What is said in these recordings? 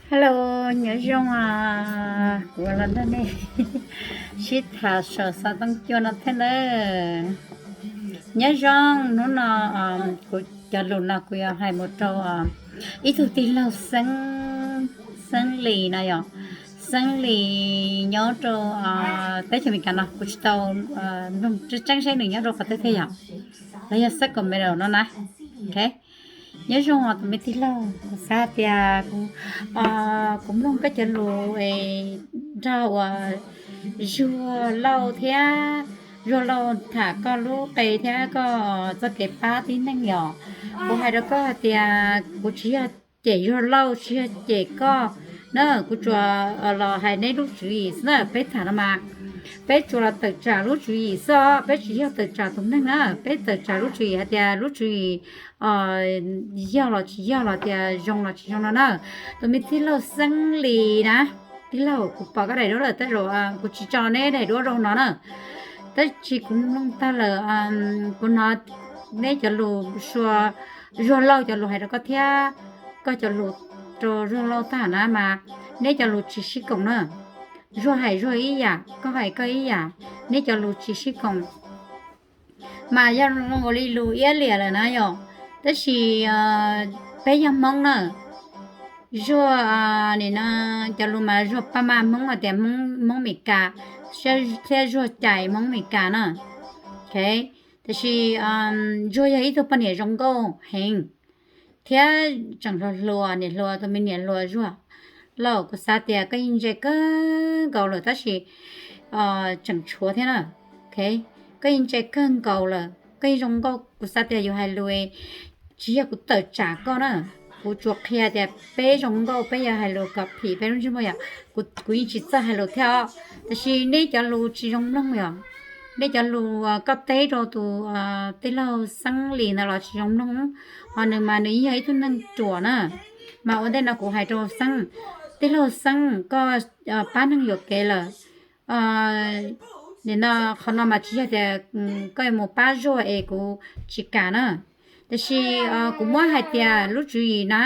Hello, nyob zoo, kuv los nrog nej sib tham saum xov tooj cua no thiab nawb. Nyob zoo, hnub no kuv cov lus no kuv yuav hais mus rau ib tug tij laug Xeeb, Xeeb Lis no yom. Xeeb Lis nyob rau teb chaws Amelikas no, kuv tsis tau mloog tseeb tseeb seb nws nyob rau qhov twg thiab yom, los yog Sacramento no na. Nyob zoo os tus me tij laug, kuv xav tias kuv mloog koj cov lus nrog uas Zuag Lauj thiab, Zuag Lauj tham koj lub qe thiab koj txoj kev pab tib neeg yom. Kuv hais rau koj hais tias kuv tsis yog cem Zuag Lauj, tsis yog cem koj na, kuv tsuas los hais neb lub tswv yim xwb na. Peb tham no mas peb tsuas los tawm tsam lub tswv yim xwb os, peb tsis yog tawm tsam tus neeg na, peb tawm tsam lub tswv yim hais tias lub tswv yim yog los tsis yog los tias zoo los tsis zoo no na. Tus me tij laug Xeeb Lis na, tij laug, kuv pom koj daim duab lawm tej zaum kuv tsis tso neb daim duab rau no na. Tab sis kuv mloog tag lawm, kuv hnov neb cov lus, Zuag Lauj cov lus hais rau koj thiab koj cov lus rau Zuag Lauj tag na mas neb cov lus tsis sib koom na. Zuag hais Zuag ib yam, koj hais koj ib yam, neb cov lus tsis sib koom. Mas yog zoo nkaus li lus iab liam lawm na yom. Tab sis peb yog Hmoob na, Zuag, nim no cov lus mas Zuag pab mas Hmoob hais tias Hmoob Meskas, thiab Zuag cais Hmoob Meskas na. Tiam sis Zuag yog ib tug poj niam zoo nkauj heev thiab tseem hluas hluas, niam hluas, tus me niam hluas Zuag Lauj, kuv xav tias koj yeej ntse kawg nkaus lawm tab sis tseem tshuav thiab na. Koj yeej ntse kawg nkaus lawm, koj yeej zoo nkauj, kuv xav tias yus hais lus tsis yog kuv tawm tsam koj na, kuv tsuas qhia tias peb zoo nkauj peb yuav hais lus kom phim peb lub ntsej muag yom. Kuv yeej tsis txawj hais lus thiab os, tiam sis neb cov lus tsis zoo mloog yom. Neb cov lus koj teb rau tus tij laug Xeeb Lis ntawd los tsis zoo mloog, ho nws mas nws yeej yog ib tug neeg ruam na. Mas ua ntej no kuv hais rau Xeeb, tij laug Xeeb, koj pab neeg yuam kev lawm. Nim no qhov no mas tsis yog tias koj yuav mus pab Zuag es kuv tsis kam na. Tiam sis kuv muab hais tias lub tswv yim na,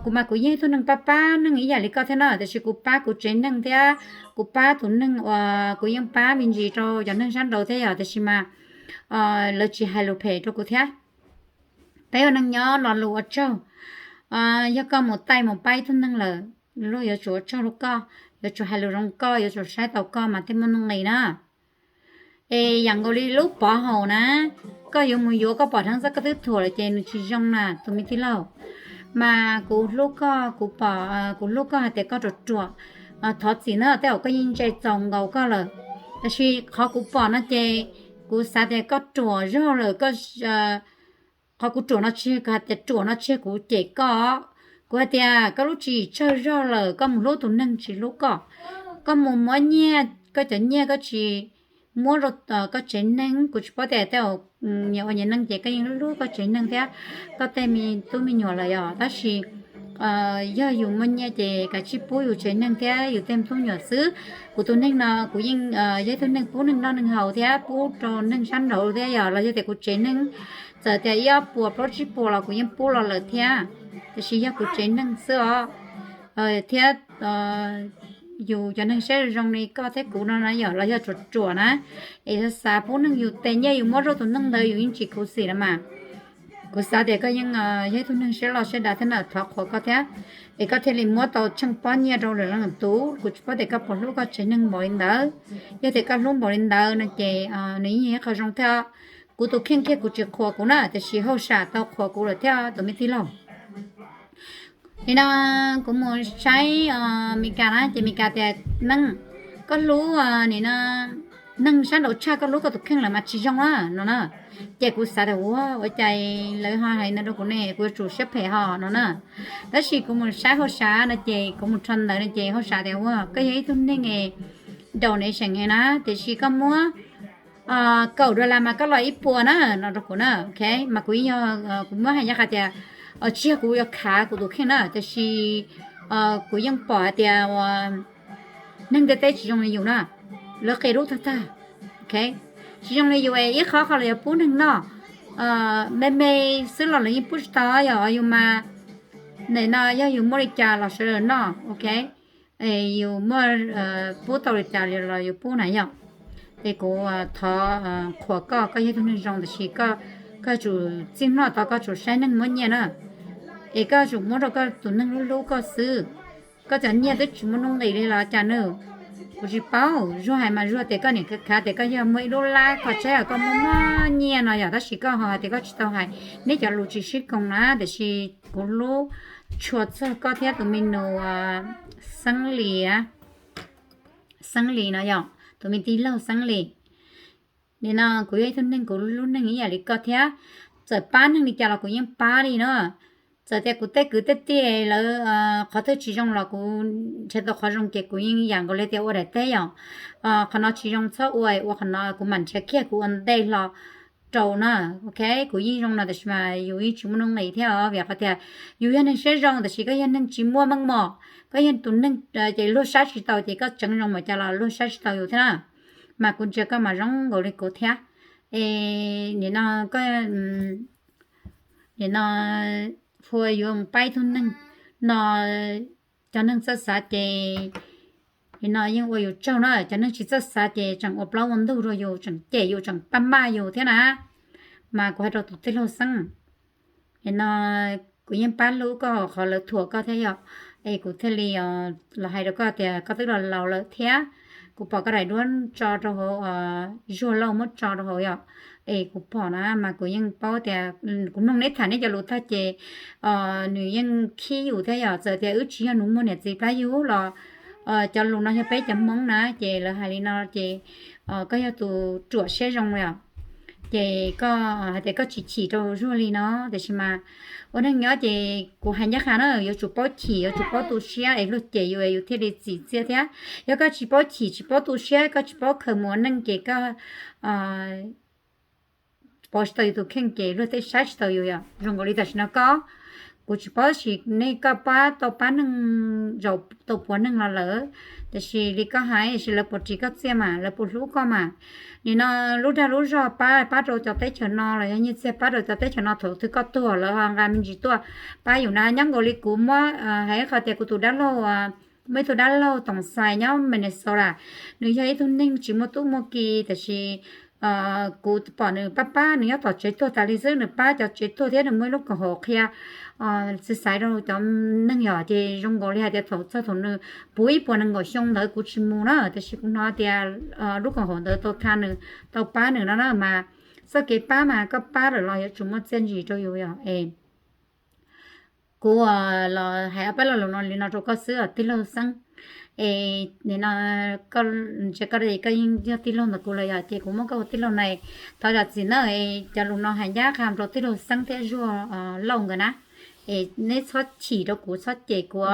kuv mas kuv yeej ib tug neeg pab pab neeg ib yam li koj thiab na, tiam sis kuv pab kuv tsev neeg thiab kuv pab tus neeg uas kuv yeej pab me ntsis rau cov neeg sab nraud thiab yom, tiam sis mas lawv tsis hais lus phem rau kuv thiab. Peb ua neej nyob lo lus ua tsaug, yog koj mus taij mus pab ib tug neeg lawm, luag yuav tsum ua tsaug rau koj, yuav tsum hais lus zoo koj, yuav tsum saib taus koj mas thiaj muaj nuj nqis na. Es yam nkaus li lub pov haum na, koj yuav mus yuav koj pom dheev xwb koj twb thuam lawm ces nws tsis zoo na tus me tij laug. Mas kuv hlub koj, kuv pom, kuv hlub koj hais tias koj ruam ruam, thov txim na, tej zaum koj yeej ntse txaus nkaus koj lawm. Tiam sis qhov kuv pom no ces kuv xav tias koj ruam zog lawm, qhov kuv ruam no tsis yog hais tias ruam no tsis yog kuv cem koj, kuv hais tias koj lub tswv yim tsawg zog lawm, koj mus hlub tus neeg tsis hlub koj, koj mus muab nyiaj, koj cov nyiaj koj tsis muab rau koj tsev neeg, kuv tsis paub tias tej zaum nyias ua nyias neej ces koj yeej hlub hlub koj tsev neeg thiab koj tej me tub me nyuam lawm yom, tab sis yog yus muaj nyiaj ces kav tsij pub yus tsev neeg thiab yus tej tub nyuam xwb. Kuv tus neeg no kuv yeej yog ib tug neeg pub neeg noj neeg haus thiab pub rau neeg sab nraud thiab yom, los yog tias kuv tsev neeg txawm tias ib ob puas plaub tsib puas los kuv yeej pub los lawm thiab, tiam sis yog kuv tsev neeg xwb os. Thiab yus cov neeg siab zoo li koj thiab kuv no na yom, los yog ruam ruam na, es xav pub neeg yus tes nyiaj yus muab rau tus neeg ntawd yus yeej tsis khuv xim los mas. Kuv xav tias koj yeej yog ib tug neeg siab loj siab dav thiab na, thov qhuas koj thiab, es koj thiaj li muab tau tsheej pob nyiaj rau lwm leej lwm tus. Kuv tsis paub tias koj puas hlub koj tsev neeg npaum li ntawd. Yog tias koj hlub npaum li ntawd no ces nws yeej yog ib qho zoo thiab. Kuv tus kheej kiag kuv tsis qhuas kuv na, tiam sis hauj sam tau qhuas kuv lawm thiab tus me tij laug. Nim no kuv mus saib Meskas na ces Meskas tias, neeg, koj hlub nim no neeg sab nraud tshaj koj hlub koj tus kheej lawm mas tsis zoo na no na. Ces kuv xav tias ua, ua cas lawv ho hais ntawd rau kuv ne, kuv yuav tsum siab phem ho no na. Tab sis kuv mus saib hauj sam no ces kuv mus rho ntawv no ces hauj sam tias ua koj yog ib tug neeg donation heev na, tiam sis koj muab kaum dollar mas koj los ib puas na no rau kuv na. Mas kuv yeej yog, kuv muab hais ncaj qha tias tsis yog kuv yuav khav kuv tus kheej na, tiam sis kuv yeej pom hais tias neeg ntiaj teb tsis zoo li yus na, lawv qia dub tag tag. Tsis zoo li yus es ib qhov qhov los yuav pub neeg noj me me xwb los lawv yeej pub tsis tau yom. Yus mas nim no yog yus muaj li cas los sawv daws noj, ok. Yus muaj pub tau li cas los yus pub na yom. Es kuv thov qhuas koj, koj yog ib tug neeg zoo tiam sis koj yuav tsum txij no tod koj tsum saib neeg muab nyiaj na. Es koj yuav tsum muab rau koj tus neeg hlub hlub koj xwb. Koj cov nyiaj twb tsis muaj nuj nqis li los cas na. Kuv tsis paub, Zuag hais mas Zuag tias koj niam khav tias koj yog muaj ib lub lab koj tshaib koj muaj muaj nyiaj no yom, tab sis koj ho hais tias koj tsis tau hais. Neb cov lus tsis sib koom na, tiam sis kuv hlub tshua txog koj thiab tus me nus Xeeb Lis, Xeeb Lis no yom, tus me tij laug Xeeb Lis. Nim no kuv yog ib tug neeg kuv hlub neeg ib yam li koj thiab. Txawm pab neeg li cas los kuv yeej pab li no. Txawm tias kuv tej kwv tej tij lawv qhov twg tsis zoo los kuv nrhiav tau qhov zoo ces kuv yeej yam nkaus li tias ua daim teb yom. Qhov no tsis zoo txhob ua, ua qhov no kuv mam nrhiav kiag kuv ua ntej hlo rau na. Ok, kuv yeej zoo no tiam sis mas yus yeej tsis muaj nuj nqis thiab os, vim qhov tias yus yog neeg siab zoo tiam sis koj yog neeg tsis muaj meej mom, koj yog tus neeg ces luag saib tsis taus ces koj tseev zoo npaum cas los luag saib tsis taus yus thiab na. Mas kuv ntsia koj mas zoo nkaus li kuv thiab. Es nim no koj, nim no hu yuav pab ib tug neeg no, cov neeg txawj xav ces nim no yeej ua yus tsaug na, cov neeg tsis txawj xav ces tseem ua plaub ua ntug rau yus, tseem cem yus, tseem pab maj yus thiab na. Mas kuv hais rau tus tij laug Xeeb, nim no kuv yeej pab hlub koj qhov lawv thuam koj thiab yom. Es kuv thiaj li los hais rau koj tias koj twb los laus lawm thiab. Kuv pom koj daim duab tso rau hauv, Zuag Lauj muab tso rau hauv yom. Es kuv pom na mas kuv yeej paub tias, kuv mloog neb tham neb cov lus tag ces nws yeej khib yus thiab yom. Txawm tias wb tsis yog nus muag niam txiv plab yug los cov lus no yog peb cov Hmoob na ces lawv hais li no ces koj yog tus ruam siab zoo li os. Ces koj hais tias koj tsis chim rau Zuag li no, tiam sis mas ua neeg nyob ces kuv hais ncaj qha na, yuav tsum paub chim, yuav tsum paub tu siab es luag cem yus es yus thiaj li txim txiaj thiab. Yog koj tsis paub chim tsis paub tu siab, koj tsis paub khaws mus ua neej ces koj pauv tsis tau yus tus kheej ces luag tej saib tsis tau yus yom. Zoo nkaus li tam sim no koj, kuv tsis paub sis nej koj pab tau pab neeg zaum tau puav neeg los lawm, tiam sis li koj hais sis lawv puas ris koj txiaj mas lawv puas hlub koj mas. Nim no lub dag lub zog pab, pab rau cov teb chaws no los yog nyiaj txiag pab rau cov teb chaws no thaum twg koj tuag lawv ho nqa me ntsis tuaj pab yus na. Nyob nkaus li kuv muab hais qhov tias kuv tus dab laug, muaj ib tug dab laug Toom Xais nyob Minnesota, nws yog ib tug neeg tsis muaj tub muaj ki tiam sis kuv pom nws pab pab nws nyob tom tsev tuag tas li xwb, nws pab cov tsev tuag thiab nws muaj ib lub koom haum qhia txiv xaiv rau cov neeg yom. Ces zoo nkaus li hais tias thaum txog thaum nws puv ib puas nees nkaum xyoo ntawd kuv tsis mus na, tiam sis kuv hnov tias lub koom haum ntawd tau tha nws, tau pab nws no na. Mas txoj kev pab mas koj pab lawm los yuav tsum muaj txiaj ntsig rau yus yom. Es kuv los hais ob peb lo lus no li no rau koj xwb os tij laug Xeeb. Es nim no koj, ntshe koj, koj yeej yog tij laug ntawm kuv lawm yom, ces kuv muab koj ua tij laug na. Thov zam txim na, cov lus no hais ncaj qha rau tij laug Xeeb thiab Zuag Lauj nkawd na. Es neb txhob chim rau kuv, txhob cem kuv.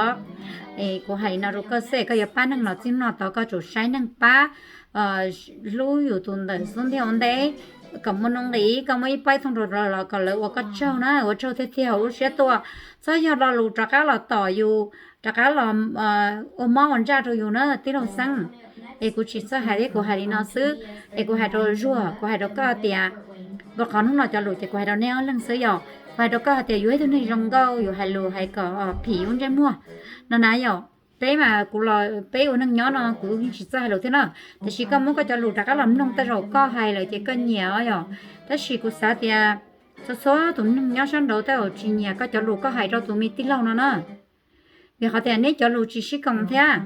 Es kuv hais li no rau koj xwb, koj yuav pab neeg los txij no tod koj tsum saib neeg pab, hlub yus tus ntawm xub ntiag ua ntej kom muaj nuj nqis, koj muab ib pob ib thooj rau lawv los kom lawv ua koj tsaug na, ua tsaug tiag tiag hauv lub siab tuaj. Txhob yog lo lus rov qab los tom yus, rov qab los ua mob ua ntsaj rau yus na tij laug Xeeb. Es kuv tsis txawj hais thiab, kuv hais li no xwb. Es kuv hais rau Zuag, kuv hais rau koj tias, rau qhov hnub no cov lus ces kuv hais rau neb ob leeg xwb yom. Kuv hais rau koj hais tias yus ib tug neeg zoo nkauj, yus hais lus hais kom phim lub ntsej muag no na yom. Peb mas kuv los peb ua neeg nyob no kuv yeej tsis txawj hais lus thiab na. Tiam sis koj muab koj cov lus rov qab los mloog tej zaum koj hais lawm ces koj nyiam os yom. Tab sis kuv xav tias txhua txhua tus neeg nyob sab nraud tej zaum tsis nyiam koj cov lus koj hais rau tus me tij laug no na. Vim qhov tias neb cov lus tsis sib koom thiab.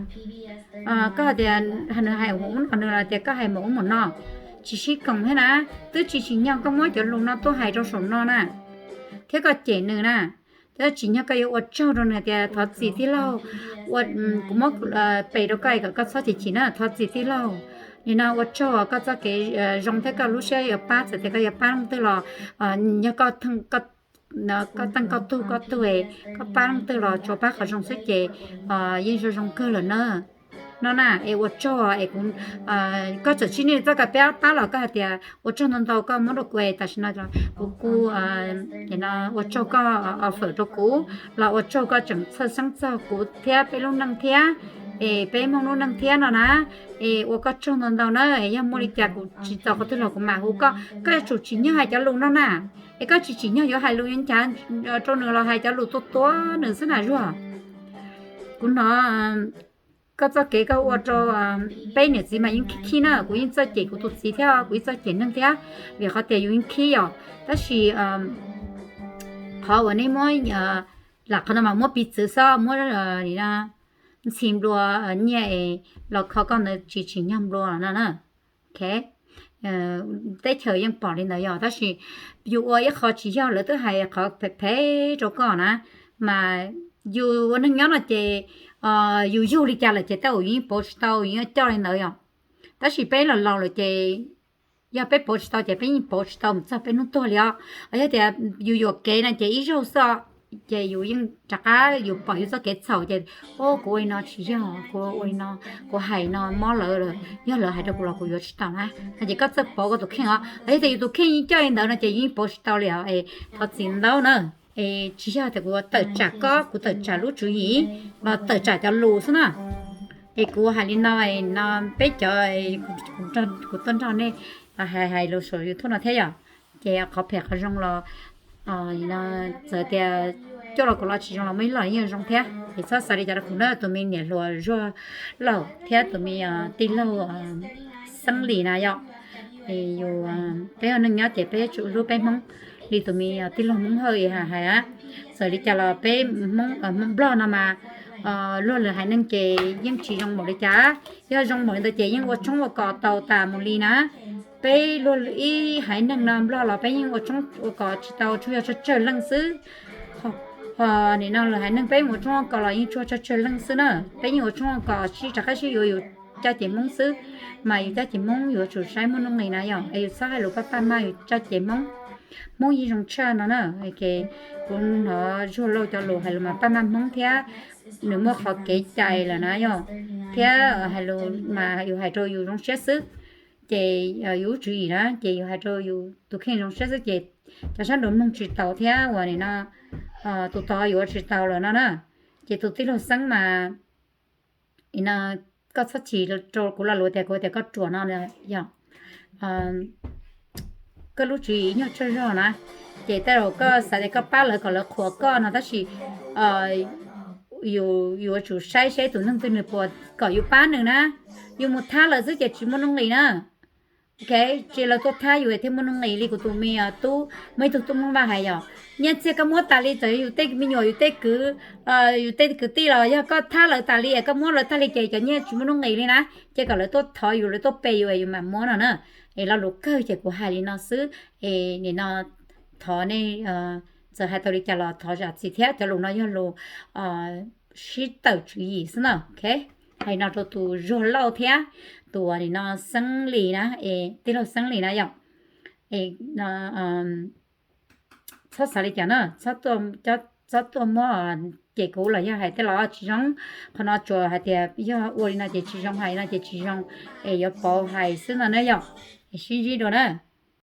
Koj hais tias nws hais ub no, nws los tias koj hais mus ub mus no, tsis sib koom thiab na. Twb tsis tsim nyog koj muab cov lus no tuaj hais rau saum no na, thiab koj cem nws na. Twb tsim nyog koj yuav ua tsaug rau nws tias thov txim tij laug, kuv muab pes rau koj kom koj txhob chim chim na, thov txim tij laug. Nim no ua tsaug koj txoj kev zoo thiab koj lub siab yuav pab, txawm tias koj yuav pab leej twg los yog koj theej koj teej koj tug koj tug, koj pab leej twg los tsuas pab qhov zoo xwb ces yeej zoo zoo kawg lawm na. No na, es ua tsaug es kuv, koj txawm tsis niaj txoj kab pab los koj hais tias ua tsaug ntau ntau koj muab rau kuv es tam sim no kuv kuj ua tsaug koj offer rau kuv los ua tsaug koj tseem txhawj xeeb txog kuv thiab peb lub neej thiab. Es peb Hmoob lub neej thiab no na, es ua koj tsaug ntau ntau na, yog muaj li cas kuv tsis txaus qhov twg los kuv mam hu koj, koj yuav tsum tsim nyog hais cov lus no na. Es koj tsis tsim nyog yuav hais lus yuav ncav rau nws los hais cov lus tua tua nws xwb na Zuag. Kuv hnov koj txoj kev koj ua rau peb niam txiv mas yeej khib khib na, kuv yeej txawj cem kuv tus txiv thiab kuv yeej txawj cem neeg thiab, vim qhov tias yus yeej khib yom. Tab sis qhov uas nej muab, lam qhov no mas muab piv txwv xwb, muab ntxhi nplua nyiaj es los kho koj ntawd tsis tsim nyog nplua no na. Teb chaws yeej pom li ntawd yog, tab sis yus ua ib qho tsis yog, lawv twb hais qhov phem phem rau koj na, mas yus ua neeg nyob no ces yus yug li cas lawm ces tej zaum yus yeej pauv tsis tau, yus yeej coj li ntawd yom. Tab sis peb los laus lawm ces yog peb pauv tsis tau ces peb yeej pauv tsis tau mus txog peb hnub tuag li os. Yog tias yus yuam kev no ces ib zaug xwb, ces yus yeej rov qab yus pom yus txoj kev txhaum ces, o, kuv ua li no tsis yog, kuv ua li no, kuv hais no mob lawv lawm, yog lawv hais rau kuv los kuv yuav tsis tau na. No ces koj txawj pauv koj tus kheej os. Yog tias yus tus kheej yeej coj li ntawd no ces yeej pauv tsis tau li os. Thov txim ntau na. Es tsis yog tias kuv tawm tsam koj, kuv tawm tsam lub tswv yim los tawm tsam cov lus xwb na. Es kuv hais li no, no peb cov, kuv tuaj nrog nej hais hais lus saum YouTube no thiab yom. Ces qhov phem qhov zoo los, txawm tias coj los kuv los tsis zoo los muaj ib los yeej zoo thiab. Es txhob xav li cas rau kuv na, tus me niam hluas Zuag Lauj thiab tus me tij laug Xeeb Lis na yom. Yus, peb ua neej nyob ces peb yuav tsum hlub peb Hmoob li tus me tij laug Hmoob Hawj hais. Txawm li cas los peb Hmoob Nplog no mas luag lwm haiv neeg ces yeej tsis zoo npaum li cas. Yog zoo npaum li ntawd ces yeej ua tshoob ua kos tau tas mus li na. Peb luag ib haiv neeg no Nplog los peb yeej ua tshoob ua kos tsis tau, tsuas yog tsawg tsawg leej xwb. Ho nim no lwm haiv neeg peb ua tshoob ua kos los yeej tsuas tsawg tsawg leej xwb na. Peb yeej ua tshoob ua kos sib rov qab sib yuav yus caj ces Hmoob xwb, mas yus caj ces Hmoob yuav tsum saib muaj nuj nqis na yom. Es yus txhob hais lus paj paj maj yus caj ces Hmoob, Hmoob yeej zoo tshaj no na. Kuv hnov Zuag Lauj cov lus hais lus mas paj maj Hmoob thiab nws muaj qhov kev cai lawm na yom, thiab hais lus mas yus hais rau yus zoo siab xwb, ces yus lub tswv yim na ces yus hais rau yus tus kheej zoo siab xwb ces cov sab nraud mloog tsis tau thiab uas nim no tus tod yuav tsis tau lawm no na. Ces tus tij laug Xeeb mas nim no koj txhob chim rau kuv lo lus tias kuv tias koj ruam no yog koj lub tswv yim nyuag tsawg zog na, ces tej zaum koj xav tias koj pab lawv kom lawv qhuas koj no tab sis yus yuav tsum saib saib tus neeg twg nws puas kom yus pab nws na. Yus mus thab lawv xwb ces tsis muaj nuj nqis na. Ces lawv tuaj thab yus thiaj muaj nuj nqis li kuv tus me tub, muaj ib tug tub Hmoob Vaj hais yom, nyiaj txiag koj muab tas li txawm yus tej me nyuam yus tej kwv, yus tej kwv tij los yog koj thab lawv tas li es koj muab lawv tag li ces cov nyiaj tsis muaj nuj nqis li na. Ces kom lawv tuaj thov yus, lawv tuaj pe yus es yus mam muab no na. Es lo lus kawg ces kuv hais li no xwb. Es nim no thov nej txawm hais tau li cas los thov zam txim thiab, cov lus no yog lus sib tawm tswv yim xwb na. Hais no rau tus Zuag Lauj thiab tus nim no Xeeb Lis na, es tij laug Xeeb Lis na yom. Es txhob xav li cas na, txhob tuaj muab cem kuv los yog hais tej lo tsis zoo. Qhov no tsuas hais tias yog ua li no ces tsis zoo, hais li no ces tsis zoo, es yuav pauv hais xwb no na yom. Es sib ntsib dua na.